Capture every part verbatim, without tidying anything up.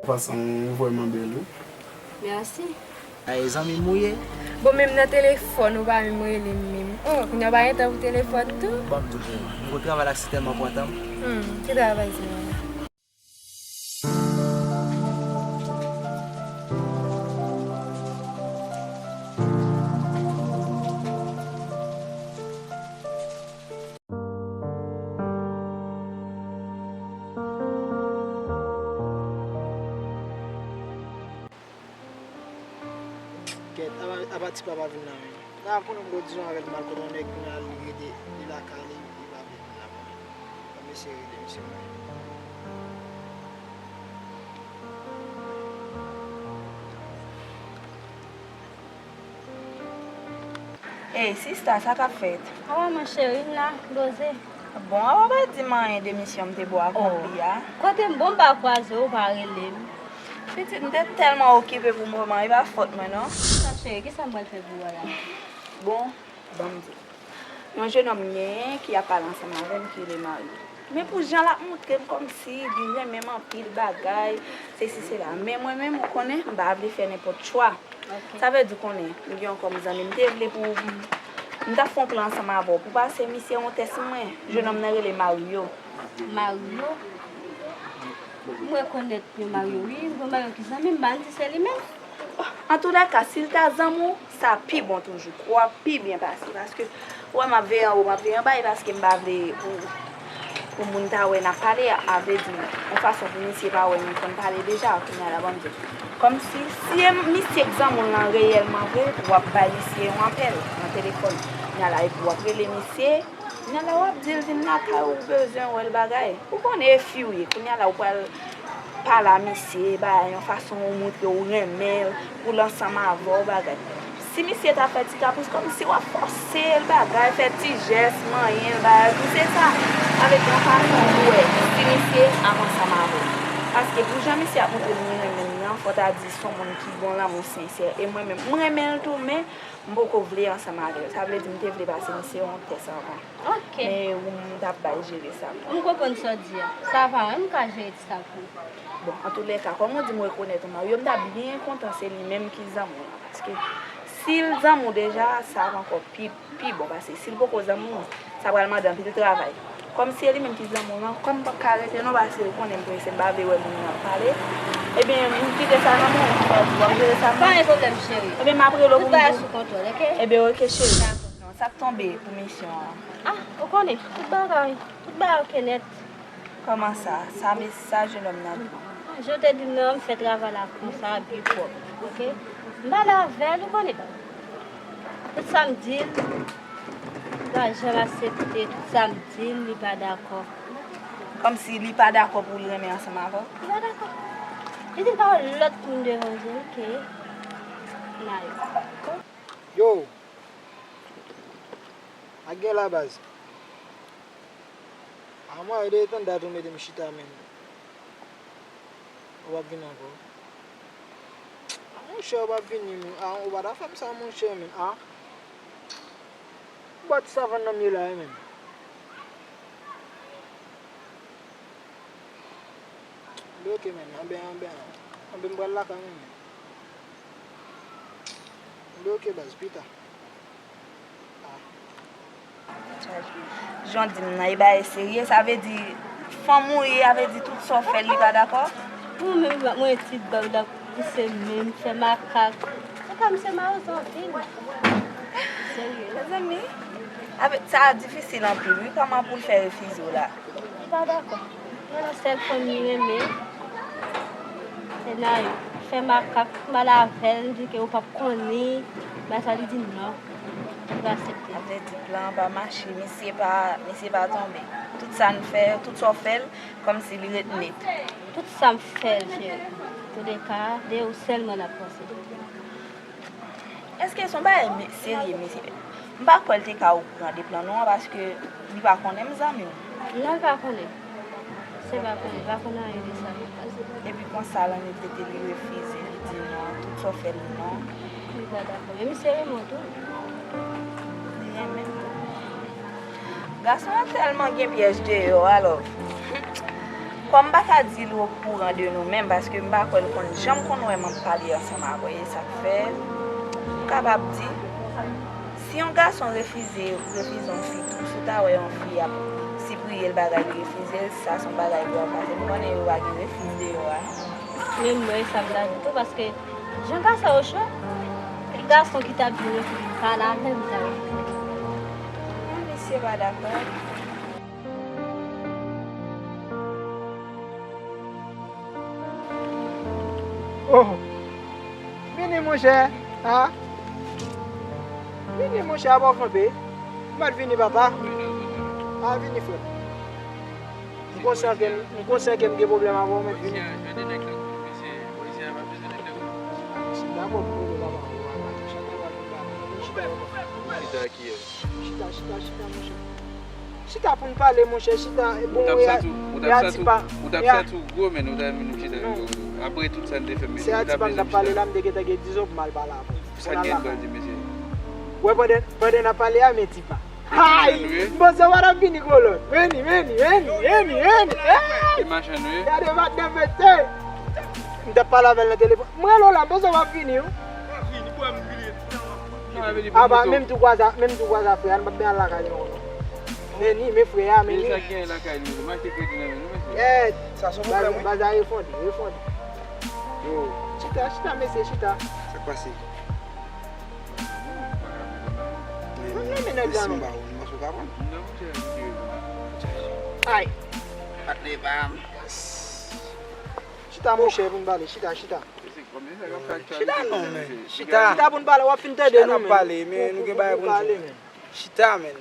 Pasan ou vrèman bèl wi. Mèsi. Ay, zanmi m ou ye? Bon, menm nan telefòn ou pa menm rele m menm. Oh, kounye a w pa gen tan pou telefòn tou? Ban m di w vrèman, nouvo travay la se tèlman enpòtan. Hmm, ki travay se la? Kèt, apa ti papa vin la menm. Nan ap konnen m go dizon avèl mal kote yon nèg vin al li rete li lakay li, li pa vle vin la. Ban m eseye rele misye mwen. Ey sista, sa k ap fèt? Awa mon cheri, m la, m poze. Bon, awa w pa di m anyen de misyon m te ba w akonpli a. Kote m bon, m pa kwaze w, ou pa rele m. Pitit, m te tèlman okipe pou moman, e pa fòt mwen non. Sa cheri, kisa m pral fè pou ou a la? Bon, ban m di w. Yon jenòm m genyen ki ap pale ansanm avè m ki rele Mario. Men pou jan l ap montre m kòmsi li renmen m anpil bagay, sesi sela. Men mwen menm ou konnen m pa vle fè nenpòt chwa. Sa vle di konnen m gen yon kòm zanmi m te vle pou m t ap fè yon plan ansanm avè w pou pase misye yon tès mwen. Jenòm nan rele Mario. Mario? M rekonèt yon Mario wi, m gon Mario ki zanmi m, m pa di se li menm. Antoulèka, si l ta zanmi w, sa pi bon toujou. Kou a pi byen pase. Paske, ou wè, m ap veye anwo, m ap veye anba, e paske m pa vle pou, pou moun ta wè n ap pale, a vle di, yon fason pou misye pa wè nou konn pale deja, kounye a la, ban m di w. Kòmsi, si e misye k zanmi w lan reyèlman vre, w ap bay misye yon apèl nan telefòn. Kounye a la, epi w ap rele misye, Kounye a la w ap di l vin lakay ou, ou bezwen wè l bagay. Ou konnen e fi w ye. Kounye a la ou pral pale a misye, bagay yon fason ou montre ou renmen l, pou l ansanm avè w bagay. Si misye ta fè ti kapris, kòmsi w ap fòse l bagay, fè ti jès, manyen l bagay, pou se sa. Avèk yon fason ou wè si misye ap ansanm avè w. Paske pou jan misye ap montre m li renmen m nan, fò w ta di s on moun ki gon lanmou sensè. E mwen menm, m renmen l tou, men m poko vle ansanm avè l. Sa vle di m te vle pase misye yon tès anvan. Ok. Men ou m t ap bay jere sa pou ou. M konprann sa w di a. Sa va wi, m ka jere ti sa pou ou. Bon, antoulèka, kòm ou di m rekonèt ou Mario, m ta byen kontan se li menm ki zanmi w lan. Paske si l zanmi w deja, sa ap ankò pi, pi bon. Paske si l poko zanmi w, sa pral mande anpil travay. Kòm se li menm ki zanmi w lan, kòm m p ap ka rete non, paske ou konnen m prese, m pa vle wè moun nan ap pale. Ebyen, m kite sa nan men w, w ap jere sa pou mwen. Pa gen pwoblèm, cheri. Ebyen, m ap rele w pou m di w. Tout bagay sou kontwòl, ok? Ebyen, ok, cheri. Dakò. Non, sa k tonbe pou misyon an? Ah, ou konnen, tout bagay, tout bagay ok nèt. Kòman sa? Sa, sa jenòm nan di w? Jan w te di m nan, m fè travay la konsa, byen pwòp, ok? M pale avè l, ou konnen. Tout sa m di l, li pa janm aksepte, tout sa m di l, li pa dakò. Kòmsi li pa dakò pou l renmen ansanm avè w? Li pa dakò. Li di l pa wè lòt moun devan je l ke Mayo. Yo! Ak gen la baz. A mwen, e de tan dat ou mete m chita menm. Ou p ap vin ankò. A monchè, ou p ap vini menm. A, ou pa ta fè m sa monchè menm. A. Ou bwat savann nan m ye la wi menm. Anben ok menm, anben, anben, anben m pral lakay mwen menm. Anben ok baz, pita. Jan w di m nan, e bagay serye, sa vle di fanm ou ye, sa vle di tout sa w fè l, li pa dakò? Mwen menm, mwen ti bag la pou pouse men, fè makak. Antouka, misye malere anpil. Serye. Mezanmi, avèk sa difisil anpil wi, kòman pou l fè refize w la? Li pa dakò. Mwen nan sèl fanm li renmen, se Nayou. Fè makak, m pale avè l, m di ke ou p ap konnen, bagay sa, li di non. Li pa aksepte. Sa vle di plan an pa mache, misye pa, misye pa tonbe. Tout sa n fè, tout sa w fè l, kòmsi li ret nèt. Tout sa m fè l, cheri. Antouka, de ou sèlman l ap panse. Èske se yon bagay serye misye fè? M pa kwè l te ka okouran de plan nou an paske li pa konnen m zanmi w. Non, l pa konnen. Se pa konnen, li pa konn anyen de sa k ap pase. Epi konsa l annik rete li refize, li di non, tout sa w fè l non. Li pa dakò. Men misye renmen w tou. Li renmen m tou. Gason an tèlman gen pyèj deyò, alò. Bon, m pa ka di l okouran de nou menm, paske m pa kwè l konn janm konn wè m ap pale ansanm avè l, e sa k fè m kapab di, si yon gason refize, refize yon fi tou, si w ta wè yon fi ap sipriye l bagay, li refize l, sa se yon bagay pou w ap pase. M konnen yo pa gen refiz deyò a, non. Men mwen, sa m ta di tou, paske jan gason yo cho, e gason ki t ap vin refize l, pa la menm ta refize l. Non, misye pa dakò. Oh! Vini, monchè! A? Vini, monchè, apa w kanpe? Mèt vini, papa. A, vini, frè m. M konsyan ke m, m konsyan ke m gen pwoblèm avè w, mèt vini. Dakò, m konnen, papa. Chita, chita, chita, monchè. Chita pou n pale, monchè, chita. Bon, ou t ap santi w, ou t ap santi w, ou t ap santi w gwo, men ou ta vin chita. Apre tout sa n te fè, mesye, ou t ap bezwen m chita. Se a Tipa m t ap pale la, m te gentan gen dizon pou m al pale avè w. Sa n gen pou al di, mesye? Wè, pandan, pandan n ap pale a, men Tipa. Hay! M panse w pa t ap vini, kolòn. Vini, vini, vini, vini, vini. Hey! E machann nou ye? Gade patnè m, mesye. M t ap pale avè l nan telefòn. M rele w la, m panse w p ap vini, wi. Apa, menm tou kwaza, menm tou kwaza frè a, nou p ap byen al lakay nou ankò. Men ni, men frè a, men ni. Sa gen lakay nou, m achte kredi nan men nou, mesye. Yèt. Sa se yon pwoblèm, wi. Baz la efondre, efondre. Yo. Chita, chita, mesye, chita. Sa k pase? Non, non, men nèg la non. Ay. Patnè pa m. Chita, monchè, pou n pale, chita, chita. Chita non, men. Chita. Chita pou n pale, w ap fin tande nou, men. N ap pale, men nou gen bagay pou n di. Chita, men.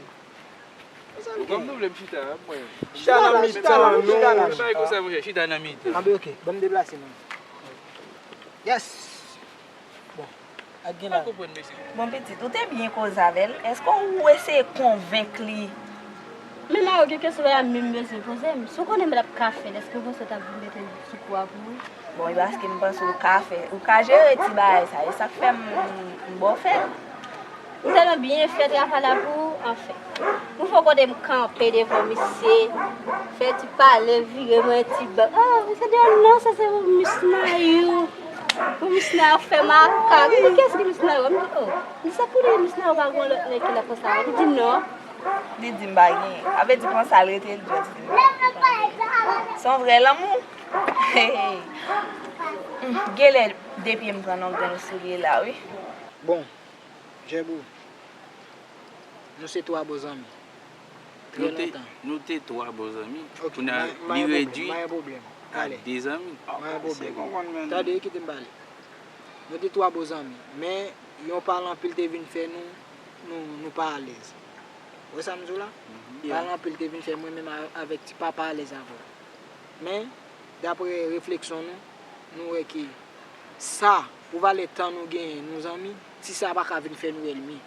Ou konn nou vle m chita, mwen. Chita nan mitan nou. Chita la, chita la. Chita nan mitan. Anben, ok, ban m deplase, men. Yes. Bon, ak gen la. Bon, pitit, ou te byen koze avè l. Èske ou eseye konvenk li? Men Mario, gen kesyon la menm bezwen poze m. Si w konnen m t ap ka fè l, èske w panse w t ap vin mete l sou kou a pou mwen? Bon, e paske m panse w ka fè, ou ka jere ti bagay sa, e sa k fè m, m ba w fè l. M tèlman byen fè travay la pou ou, anfen. Ou fè kote m kanpe devan misye, fè ti pale, vire mwen ti bak. Oh, misye di, oh non, sa se pou Miss Nayou. Pou Miss Nayou fè makak. M di, kiyès ki Miss Nayou? M di, oh. M di, se pou li, Miss Nayou pa gen lòt nèg ki la konsa. Li di, non. Li di m pa gen. Sa vle di konsa l rete, l jis di m. Se yon vrè lanmou. Hey, hey. Genlè de pye m pran nan grenn soulye la, wi. Bon, Jèbou, nou se twa bon zanmi. Trè lontan. Nou te twa bon zanmi. Ok, kounye a, li redui a de zanmi. Mwen gen pwoblèm. Tande, kite m pale. Nou te twa bon zanmi, men yon pale anpil te vin fè nou, nou, nou pa alèz. Ou wè sa m di w la? Pale anpil te vin fè mwen menm a-, avèk Tipa pa alèz avè w. Men, daprè refleksyon nou, nou wè ke sa, pou valè tan nou genyen, nou zanmi, ti sa pa ka vin fè nou ènmi.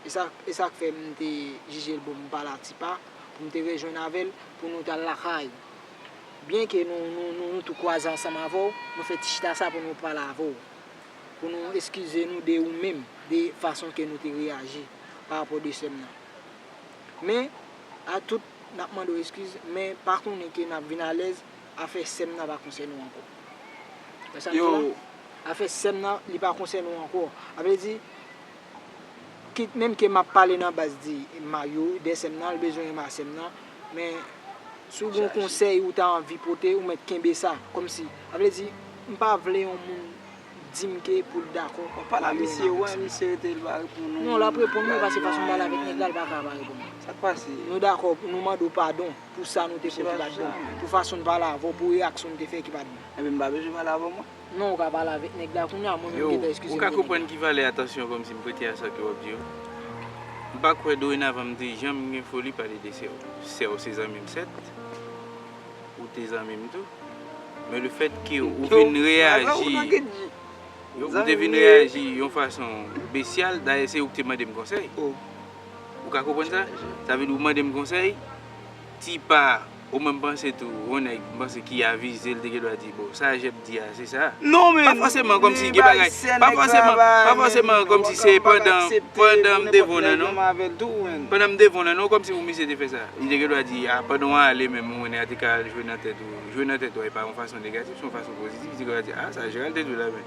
E sa, e sa k fè m te jije l bon pou m pale a Tipa, pou m te rejwenn avè l, pou nou t al lakay. Byenke nou, nou, nou, nou tou kwaze ansanm avè w, nou fè ti chita sa pou nou pale avè w. Pou nou eskize nou de ou menm, de fason ke nou te reyaji pa rapò de sè m nan. Men, a tout, n ap mande w eskiz, men pa konnen ke n ap vin alèz, afè sè m nan pa konsène w ankò. Wè sa m di la? Afè sè m nan, li pa konsène w ankò. Sa vle di, kit menm ke m ap pale nan baz de Mario, de sè m nan, l bezwen renmen sè m nan, men si w gen yon konsèy ou ta anvi pote, ou mèt kenbe sa, kòmsi, sa vle di, m pa vle yon moun di m ke pou l dakò. W ap pale a misye, w wè misye rete, l pa reponn ou. Non, l ap reponn mwen, paske fason m pale avèk nèg la, l pa ka pa reponn mwen. Sa k pase? Nou dakò, nou mande w padon pou sa nou te fè ki pa t bon, pou fason n pale avè w, pou reyaksyon n te fè ki pa t bon. Ebyen, m pa bezwen pale avè w, mwen? Non, ou ka pale avèk nèg la kounye a, mwen menm m gentan eskize m. Ou ka konprann ki valè atansyon kòmsi m prete a sa ke w ap di yo? M pa kwè dorenavan m te janm gen foli pale de sè w. Sè w se zanmi m, sèt. Ou te zanmi m tou. Men lefètke ou vin reyaji, ou te vin reyaji yon fason besyal, dayè se ou ki te mande m konsèy. Ou ka konprann sa? Sa vle di ou mande m konsèy, Tipa, ou menm panse tou, yon nèg m panse ki avize, l te gen dwa di, bon, sa Jèb di a, se sa. Non, men, pa fòseman kòmsi gen bagay, pa fòseman, pa fòseman kòmsi se pandan, pandan m devan w nan non. Pandan m devan w nan non, kòmsi pou misye te fè sa. Li te gen dwa di, a, pandan w ale menm, ou wè nèg a te ka al jwe nan tèt ou. Jwe nan tèt ou, e pa yon fason negatif, se yon fason pozitif, se konsa di, ah, sa Gérald te di w la, men.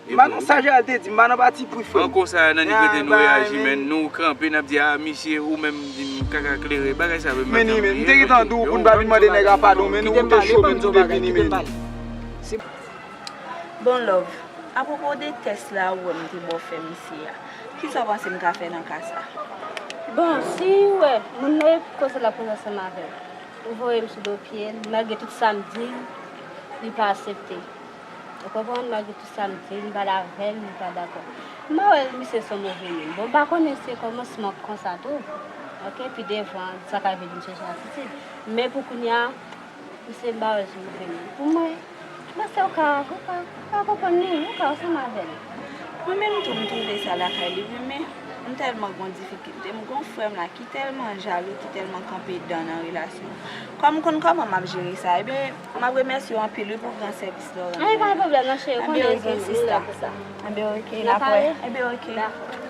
M pa nan sa Gérald te di, m pa nan pati pri frè m. An konsa, nan nèg rete nou reyaji, men nou kanpe, n ap di, ah, misye, ou menm, di m kaka klere, bagay sa, men m te gentan di w pou n pa vin mande nèg la padon, men nou te cho, men nou te vini, men. Bon, love, apwopo de tès la ou wè m te ba w fè misye a, kisa w panse m ka fè nan ka sa? Bon, si w wè moun nan e koze l ap koze ansanm avè w, ou voye m sou do pye l, malgre tout sa m di l, li pa aksepte. Ou konprann? Malgre tout sa m di l, m pale avè l, li pa dakò. M pa wè misye se yon move moun. Bon, m pa konnen se kòmansman konsa tou. Oke, pi devan, sa ka vin chèche atitid. Men pou kounye a, misye m pa wè se yon move moun. Pou mwen, m panse ou ka, ou ka, ou ka konprann li, ou ka ansanm avè l. Mwen menm tou, m twouve sa lakay li vre, men m tèlman gon difikilte. M gon frè m la ki tèlman jalou, ki tèlman kanpe dan nan relasyon. Kòm m konn kòman m ap jere sa, ebyen, m ap remèsye w anpil wi pou gran sèvis la w rann mwen an. Anben, pa gen pwoblèm non, cheri, ou konnen zanmi m, nèg sa. Anben, oke, n ap wè. Anben, oke. Dakò.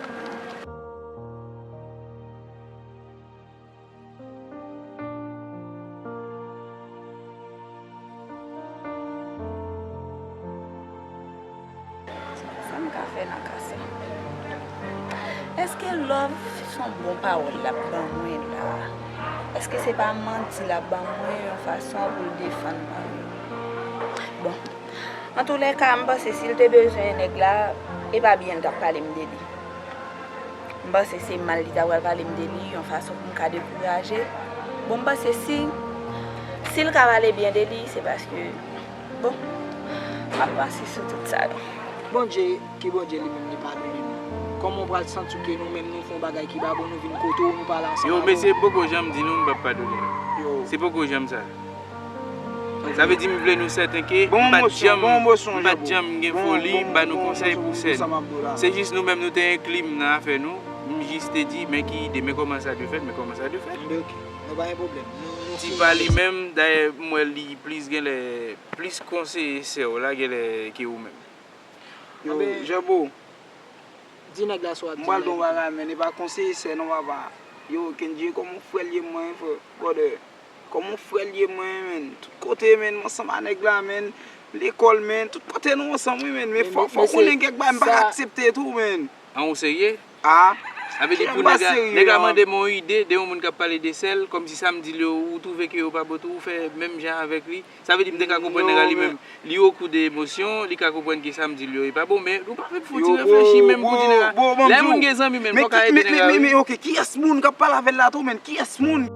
Sa m ka fè nan ka sa? Èske love se yon bon pawòl l ap ban mwen la? Èske se pa manti l ap ban mwen yon fason pou l defann mari l? Bon, antoulèka, m panse si l te bezwen nèg la, e pa byen l t ap pale m de li. M panse se mal li ta pral pale m de li, yon fason pou m ka dekouraje. Bon, m panse si, si l ka pale byen de li, se paske, bon, m ap panse sou tout sa yo. Bondye, ki Bondye li menm li padone nou. Kòman w pral santi w ke nou menm nou fè yon bagay ki pa bon, nou vin kote w, nou pale ansanm avè w? Yo, mesye, m poko janm di nou m p ap padone nou. Yo. Se poko janm sa. Sa vle di m vle nou sèten ke m pa t janm, m pa t janm gen foli ba nou konsèy pou sèn. Se jis nou menm nou te enkli m nan afè nou. M jis te di, men ki ide, men kòman sa dwe fèt, men kòman sa dwe fèt. Anben, oke. Non, pa gen pwoblèm. Ti pa li menm, dayè, m wè li plis genlè, plis konseye sè w la genlè ke ou menm. Yo, Janbo, di nèg la sa w ap di m la. M pral di w yon bagay, men e pa konseye sè non, papa. Yo, Kendjy, kòman frè l ye mwen, frè, brother. Kòman frè l ye mwen, menn? Tout kote, menn, m ansanm a nèg la, menn. Lekòl, menn. Tout kote nou ansanm, wi, menn. Men fò, fò w konnen kèk bagay, m pa ka aksepte tou, menn. An, ou serye? Ah. Sa vle di pou nèg la, nèg la mande m yon ide de yon moun k ap pale de sè l, kòmsi sa m di l yo, ou twouve ke yo pa bon tou, ou fè menm jan avèk li. Sa vle di m te ka konprann nèg la li menm. Li o kou de emosyon, li ka konprann ke sa m di l yo e pa bon, men ou pa fè fon ti reflechi menm pou di nèg la. Lè moun gen zanmi menm, fò w ka ede nèg la wi. Men, men, men, oke, kiyès moun k ap pale avè l la tou, menn? Kiyès moun?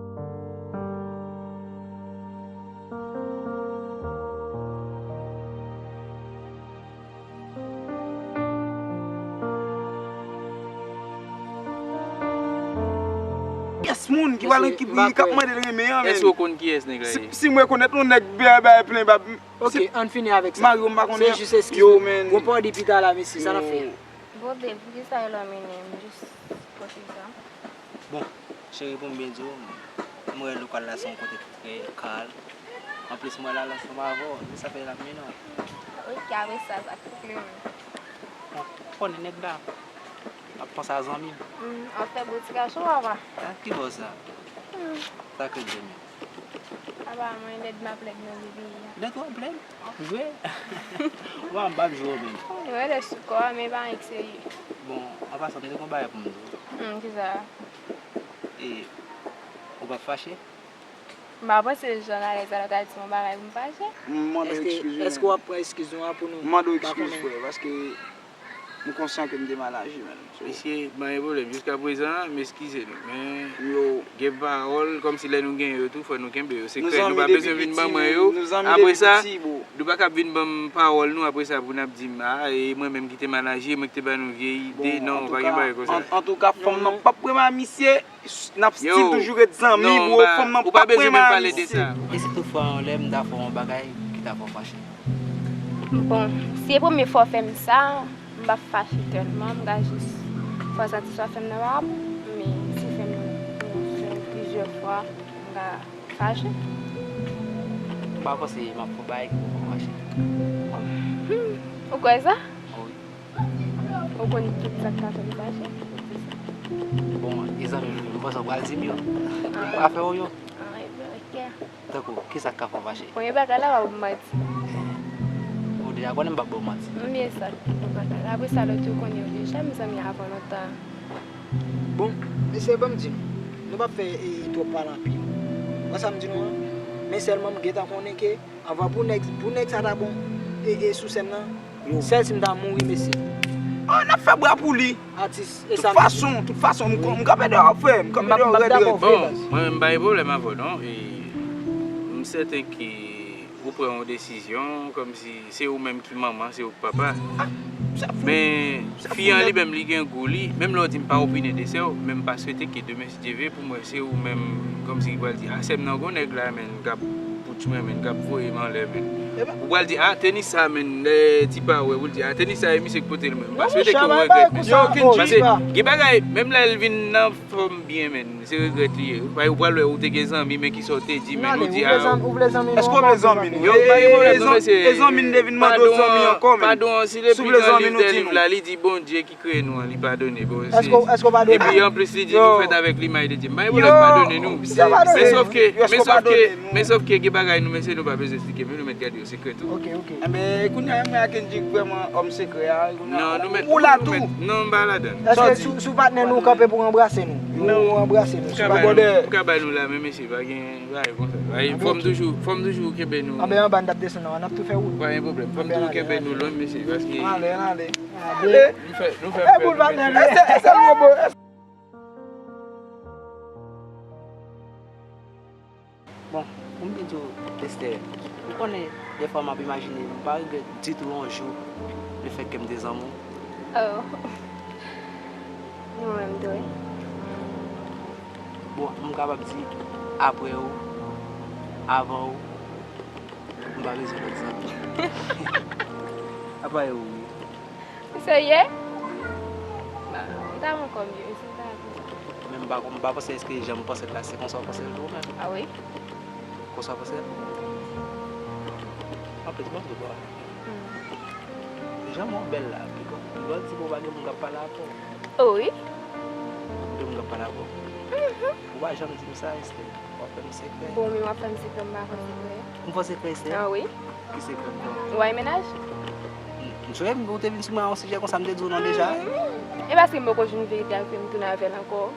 Kiyès moun ki pral ki, ki ap mande l renmen an, menn? Èske w konn kiyès nèg la ye? Si, si m rekonèt yon nèg bèbè plen bab. Oke, ann fini avèk sa. Mari w m pa konnen. Se jis eskiz nou. Yo, menn. Gon pa w di pita la, mesye, sa n ap fè? Bon, babe, poukisa w lòm mennen m jis kote sa? Bon, cheri, pou m byen di w, m wè lokal la se yon kote ki trè kalm. Anplis, m wè l alè ansanm avè w, se sa fè l ap mennen w. Oke, apre sa, sa k tou klere. Bon, ou konnen nèg la ap panse a zanmi m. Hmm, w ap fè bon ti gason, papa. A ki bò sa? Hmm. Sa k rive menm? Apa mwen lèd m ap lèd nan vi peyi a. Lèd w ap lèd? Jwe? Wa, m p ap jwe w menm. Mwen lèd sou kò a, men pa anyen k serye. Bon, an pasan, m te gon bagay pou m di w. Hmm, kisa? E, ou p ap fache? M pa panse jan alèz la ta di m yon bagay pou m fache. M mande w eskiz wi, menn. Èske w ap pran eskiz nou an pou nou? M mande w eskiz, frè, paske m konsyan ke m te mal aji, menn. So, mesye, pa gen pwoblèm. Jiskaprezan, m eskize nou. Men, gen pawòl, kòmsi lè nou gen yo tou, fò nou kenbe yo sekrè. Nou pa bezwen vin ban mwen yo. Apre sa, nou pa kab vin ban m pawòl nou, apre sa, pou n ap di m, a, e mwen menm ki te mal aji, e mwen ki te ba nou vye ide. Non, pa gen bagay konsa. Antouka, fanm nan p ap renmen misye. N ap still toujou ret zanmi, bro. Fanm nan p ap renmen misye. E si toutfwa yon lè m ta fè w yon bagay ki ta fè w fache? Bon, si e premye fwa w fè m sa, m p ap fache tèlman, m ka jis fè w santi sa w fè m nan pa bon, men si w fè m, ou fè m plizyè fwa, m ka fache. M pa panse m ap fè w bagay ki pou fè w fache. Hmm, ou kwè sa? Wi. Ou konn tout sa k ka fè m fache? Bon, e zanmi m yo, m panse w pral di m yo. M pa fè w yo. Ah, ebyen, oke. Tankou, kisa k ka fè w fache? Premye bagay la, w ap manti. Ou deja konnen m p ap ba w manti. M byen sa, premye bagay la. Apre sa, lòt yo konnen yo deja, m zanmi avan lontan. Bon, mesye, ban m di nou, nou p ap fè, e, twòp pale anpil. Ou wè sa m di nou an? Men sèlman m gentan konnen ke anvan pou nèg, pou nèg sa ta bon, e, e, sou sèn nan, sèl si m ta mouri, mesye. Oh, n ap fè bra pou li. Atis, e sa m di. Tout fason, tout fason, m, m kanpe deyò w, frè, m kanpe deyò w rèd, rèd. Bon, mwen menm m pa gen pwoblèm avè w non. E, m sèten ke ou pran yon desizyon kòmsi se ou menm ki manman, se ou ki papa. Men fi an li menm, li gen gou li, menm lè w di m pa opine de sè w, men m pa swete ke demen, si Dye vle, pou m wè se ou menm kòmsi ki pral di, a, sè m nan gon nèg la, men, k ap poutch mwen, men, k ap voye m anlè, men. Ou pral di, a, tenis sa, men, lè Tipa wè, pou l di, a, tenis sa, e misye k pote l, men. M pa swete ke w regrèt, men. Paske gen bagay, menm lè l vin nan fòm byen, men, se regrèt li ye. Ou pral wè, ou te gen zanmi, men kisa w te di, men, ou di, a, èske w vle zanmi nou? Yo, pa gen pwoblèm non, mesye. E zanmi n te vin mande w zanmi ankò, men. Padon an, si depi nan liv dè liv la, li di Bondye ki kreye nou an, li padone, bon, se. Èske w padone? Epi, anplis, li di nou fèt avèk limaj de Dye. M pa gen pwoblèm padone nou. Men sòf ke, men sòf ke, men sòf ke gen bagay nou, mesye, nou pa bezwen eksplike, men nou mèt gade yo sekrè tou. Ok, ok. Enben, kounye a, mwen ak Kendrick vrèman òm sekrè a. Non, nou mèt, ou la tou. Non, m pa ladan. Èske sou, sou patnè nou kanpe pou anbrase nou? Nou anbrase nou. M ka bay nou, m ka bay nou la, men mesye, pa gen bagay konsa. Fò m toujou, fò m toujou kenbe nou. Anben anba, n t ap desann nan, n ap tou fè wout. Pa gen pwoblèm. Fò m toujou kenbe nou lwen, mesye, paske. Ann ale, ann ale. Ale. Nou fè, nou fè. E boul patnè nou. Ese, ese mwen bo. Bon, pou m byen di w, Esther, ou konnen, dèfwa m ap imajine, m pa regrèt ditou yon jou, lefètke m te zanmi w. Oh. Mwen menm tou, wi. Bon, m kapab di, apre w, avan w, m pa bezwen lòt zanmi. Apa e ou, wi. Ou serye? Bon, m ta renmen kò m yo, si m ta renmen. Men m pa, m pa panse èske jan m panse l la, se konsa w panse l tou ou menm? A wi. Konsa w panse l? Anplis, bon, m di w. Jan mwen bèl la, pi lò, pi lò di m ou pa gen moun k ap pale avè w. O wi. Ou gen moun k ap pale avè w? Ou pa janm di m sa, Esther. W ap fè m sekrè. Bon, men w ap fè m sekrè, m pa fè w sekrè. M fè w sekrè, Esther? A wi. Ki sekrè m fè w? Ou pa gen mennaj? M, m sonje m, ou te vin sou mwen a yon sijè konsa, m te di w non deja. E paske m poko jwenn verite a ke m tounen avè l ankò.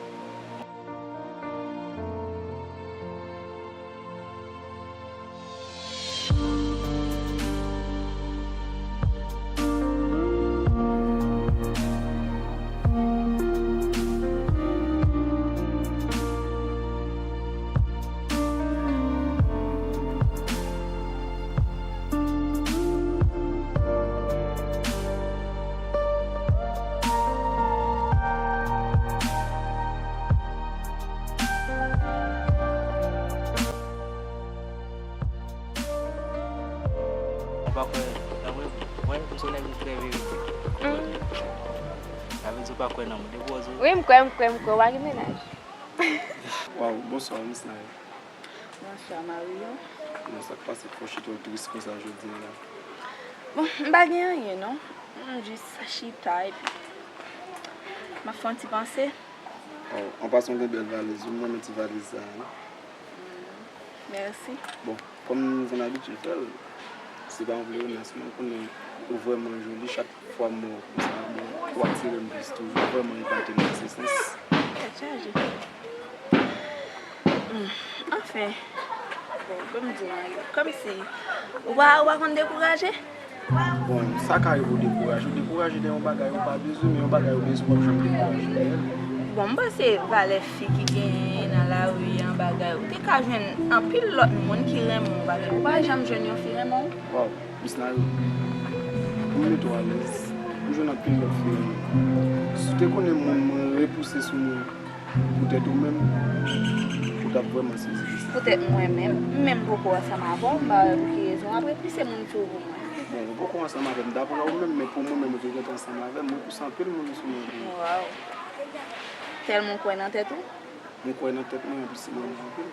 Ou pa kwè nan mwen, mwen, m se yon nèg m kreye verite. Sa vle di ou pa kwè nan mwen. Depi w di. Wi, m kwè, m kwè, m kwè. Ou pa gen mennaj. Waw, bonswa, Miss Nari. Bonswa, Marion. Bon, sa k pase k fè w chita w tris konsa jodi a la? Bon, m pa gen anyen, non. M jis chita, epi m ap fè yon ti panse. Oh, an pasan, w gen bèl valiz, wi, m renmen ti valiz sa a, wi. Mèsi. Bon, kòm nou konn abitye fè l, se pa yon vle ou non, sèlman m konnen ou vrèman joli, chak fwa m wè w konsa, bon, ou atire m plis toujou, ou vrèman epate m nan se sans. Tèt chaje. Hmm, anfen, bon, ban m di w anyen, kòmsi ou pa, ou pa konn dekouraje? Bon, sa ka rive w dekouraje. Ou dekouraje de yon bagay ou pa bezwen, men yon bagay ou bezwen, w ap janm dekouraje de l. Bon, m panse valè fi ki genyen nan lari an bagay. Ou te ka jwenn anpil lòt moun ki renmen w bagay. Ou pa janm jwenn yon fi renmen w. Waw, Miss Nari, pou m mete w alèz, m jwenn anpil lòt fi renmen w. Si w te konnen moun mwen repouse sou mwen, poutèt ou menm, ou t ap vrèman sezi. Poutèt mwen menm, m menm poko ansanm avè w, m pa wè pou ki rezon. Apre, ki se moun ki ou pou mwen? Bon, ou poko ansanm avè m, daprè ou menm, men pou mwen menm, ou te gentan ansanm avè m, mwen pouse anpil moun sou mwen tou. Waw. Tèlman w kwè nan tèt ou? Mwen kwè nan tèt mwen, anplis se mwen menm anpil.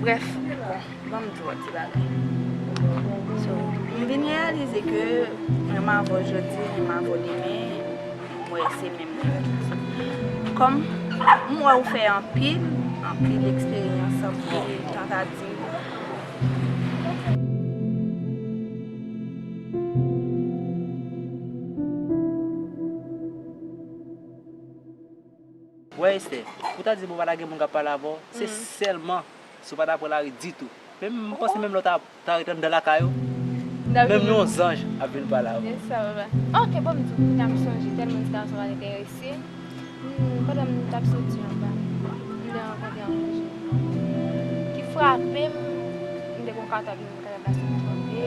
Brèf, bon, ban m di w yon ti bagay. So, m vin reyalize ke renmen avè w jodi, renmen avè w demen, m wè se menm nèg. Kòm M wè ou fè anpil, anpil eksperyans, anpil tantati. Wè, Esther, pou ta di m ou pa ta gen moun k ap pale avè w, se sèlman si w pa ta pran lari ditou. Men m panse menm lè w ta, ta ret anndan lakay ou, menm yon zanj ap vin pale avè w. Yes, sa va. Ok, bon, m di w, kounya m sonje, tèlman ti gason pa t enterese m, pandan m t ap soti anba, m te rankontre yon jèn fanm ki frape m, m te gen yon katòb, m katòb la sot tonbe,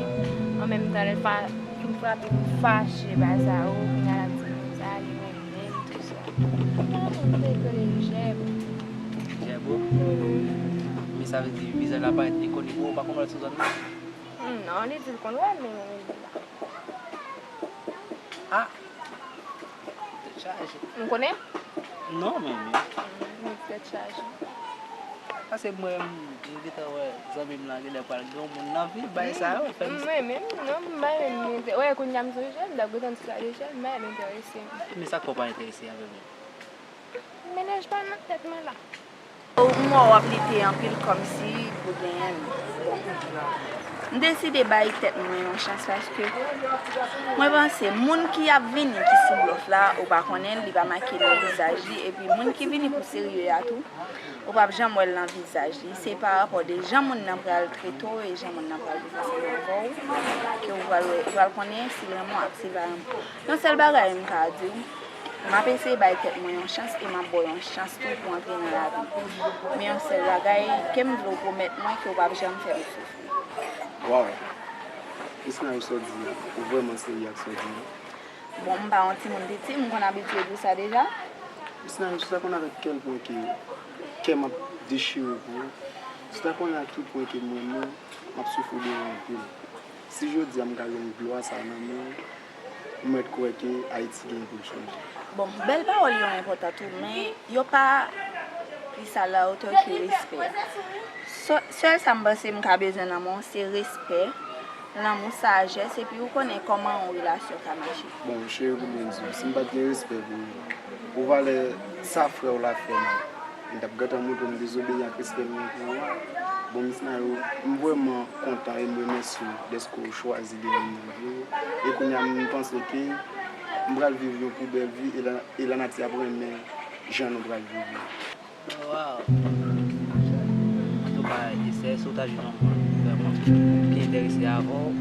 an menm tan lè l fa-, fin frape m, fache, bagay sa yo, kounya l ap di m sa, li renmen m, tou sa. M pa konn, m te rele l Jèbo. Jèbo? Men sa vle di vizaj la parèt enkoni pou ou, ou pa konn wè l sou zòn nan? Non, li di l konn wè m, men mwen menm la. Ah! Tèt chaje. M konnen? Non, men, men. M tèt chaje. Paske mwen, m gentan wè zanmi m lan genlè pral gen yon moun nan vi, bagay sa yo fè m. M renmen, non, m pa renmen. Wè, kounya m sonje, m t ap gentan di sa deja, m pa renmen enterese m. Men sa k fè w pa enterese avè m? Mennaj pa nan tèt mwen la. M wè w ap lite anpil kòmsi pou genyen l. M deside bay tèt mwen yon chans paske mwen panse moun ki ap vini ki sou blòf la, ou pa konnen l, li pa make nan vizaj li, epi moun ki vini pou serye a tou, ou p ap janm wè l nan vizaj li. Se pa rapò de jan moun nan pral trete w e jan moun nan pral viv ansanm avè w ke ou pral wè, ou pral konnen si l renmen w ak si l pa renmen w. Yon sèl bagay m ka di w, m ap eseye bay tèt mwen yon chans e m ap ba w yon chans tou pou antre nan lavi m. Men yon sèl bagay ke m vle w pwomèt mwen ke w p ap janm fè m soufri. Waw! Miss Nayou, sa w di a, ou vrèman serye ak sa w di a? Bon, m pa yon timoun piti, m konn abitye di w sa deja. Miss Nayou, si w ta konnen avèk kèl pwen ke kè m ap dechire pou ou, si w ta konnen a ki pwen ke m renmen w, m ap soufri de ou anpil. Si jodi a m ka jwenn glwa sa a nan men w, m mèt kwè ke Ayiti gen pou l chanje. Bon, bèl pawòl yo enpòtan tou, men yo pa plis à la hauteur ke respè a. Sè-, sèl sa m panse m ka bezwen nan men w, se respè, lanmou, sajès, epi ou konnen kòman yon relasyon ka mache. Bon, cheri, pou byen di w, si m pa t gen respè pou ou, pou valè sa frè w la fè m, m t ap gentan montre w m dezobeyi ak respè m gen pou ou a. Bon, Miss Nayou, m vrèman kontan e m remèsye w dèske w chwazi gen moun nan vi w. E kounye a, m panse ke m pral viv yon pi bèl vi e la, e lanati ap renmen jan nou pral viv yo. Waw! Antouka, Esther, si w ta jwenn yon moun vrèman ki enterese avè w,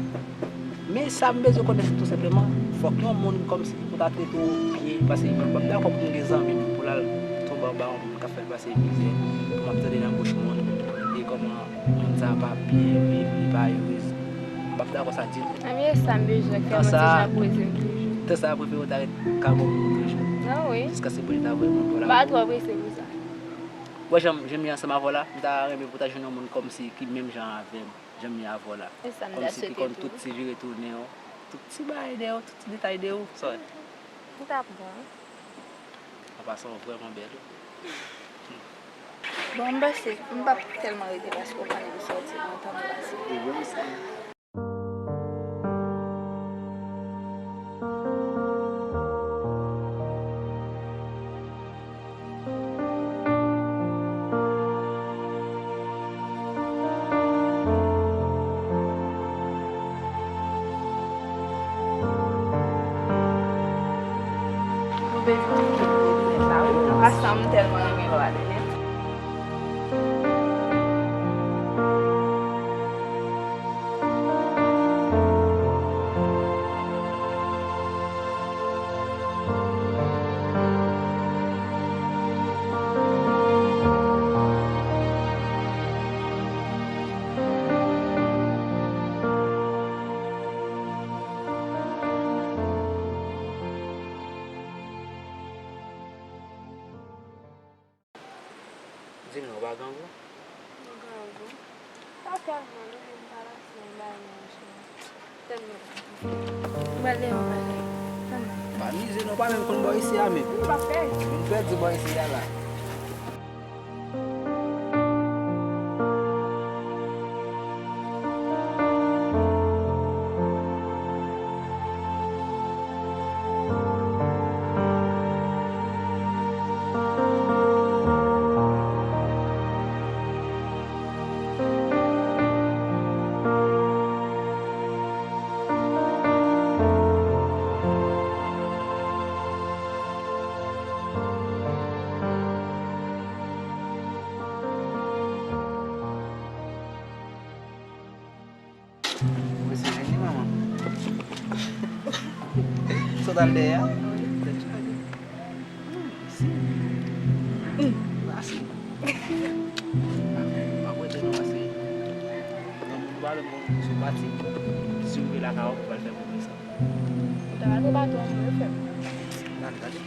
men sa m bezwen konnen se tou senpleman, fòk yon moun kòmsi pou ta trete w byen, paske mwen p ap dakò pou m gen zanmi m pou l al tonbe anba yon moun k ap fè l pase mizè, pou m ap tande nan bouch moun, e kòman moun sa a pa byen viv, li pa erez. M p ap dakò sa ditou. Ebyen, sa m bezwen fè, mwen se jan poze m toujou. Tan sa a, prefere w ta ret kay ou toujou. Ah wi. Jiskaske Bondye ta voye moun pou la. M pa twò prese pou sa. Wè, jan m, jan m ye ansanm avè w la, m ta renmen pou w ta jwenn yon moun kòmsi ki menm jan avè m, jan m ye avè w la. E sa m ta swete tou. Kòmsi ki konn tout ti vire tounen w, tout ti bagay de w, tout ti detay de w, sa w wè. M ta pran. An pasan, w vrèman bèl wi. Bon, m panse, m p ap tèlman rete paske w konnen m sòti lontan m pase. E vre, mesye. Ou bezwen kite linèt la wi. An pasan, m tèlman renmen lè w ale nèt. Di m non, ou pa grangou? Mwen grangou. Pa tèlman non, men m pa lase yon bagay nan yon chè. Tèlman. M pral leve, m pral leve. Tann mwen. Pa mize non, ou pa menm konn bò isi a menm. M pa pèdi. M pèdi bò isi a la. Mwen se jeni, manman. Sot al dèyè a. Mèsi. Mèsi. M ap rete non, paske nan moun pa lè mwen sou pati. Si w vle lakay ou, ou pral fè mwen sa. Ou ta pral pran bato an, mwen fè. N ale, n ale.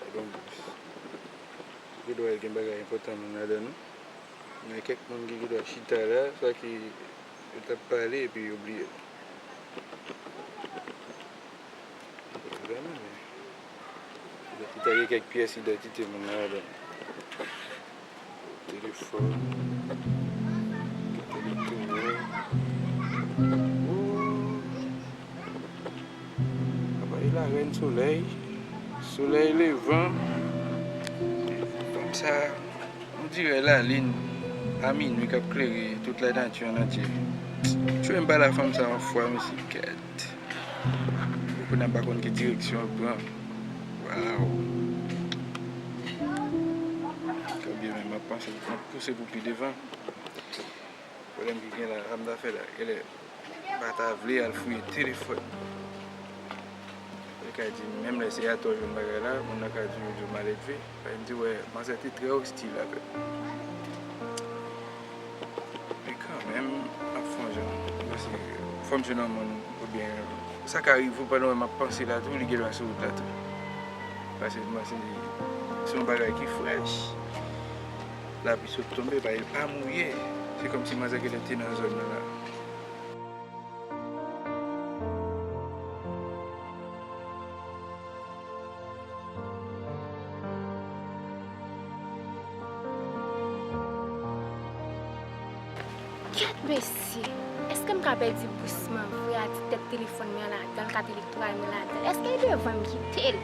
Gadon bous. Gen dwa gen bagay enpòtan moun ladan non. Gen kèk moun ki gen dwa chita la, sa ki yo t ap pale epi yo bliye l. Vrèman, men. Yo te taye kèk pyès idantite moun nan ladan. Telefòn, kat elektoral. Woo! Apa e la rèn solèy, solèy levan. Fanm sa, on dirè lalin a minwi k ap klere tout lanati an antye. Tchwe m pa la fanm sa yon fwa, mesye, gad. Ou konnen m pa konn ki direksyon l pran. Waw. Ebyen, men m ap panse, m ap pouse pou pi devan. Pwoblèm ki gen la, sa m ta fè la, genlè, m pa ta vle al fouye telefòn. Yo ka di, menm lè se atò w jwenn bagay la, moun nan ka di w, di w maledve. Paske m te wè, manzè te trè ostil avè m. Men kanmenm, m ap fè yon jan. Paske fò m jwenn yon moun, oubyen sa ka rive w pandan w m ap panse la tou, li gen dwa sou wout la tou. Paske m panse se yon bagay ki frèch. Lapli sot tonbe, pa, li pa mouye. Se kòmsi manzè genlè te nan zòn nan la. Gad mesye! Èske m ka pèdi bous mwen vre a ti tèt telefòn mwen an ladan l, kat elektoral mwen ladan l? Èske e devan m kite l?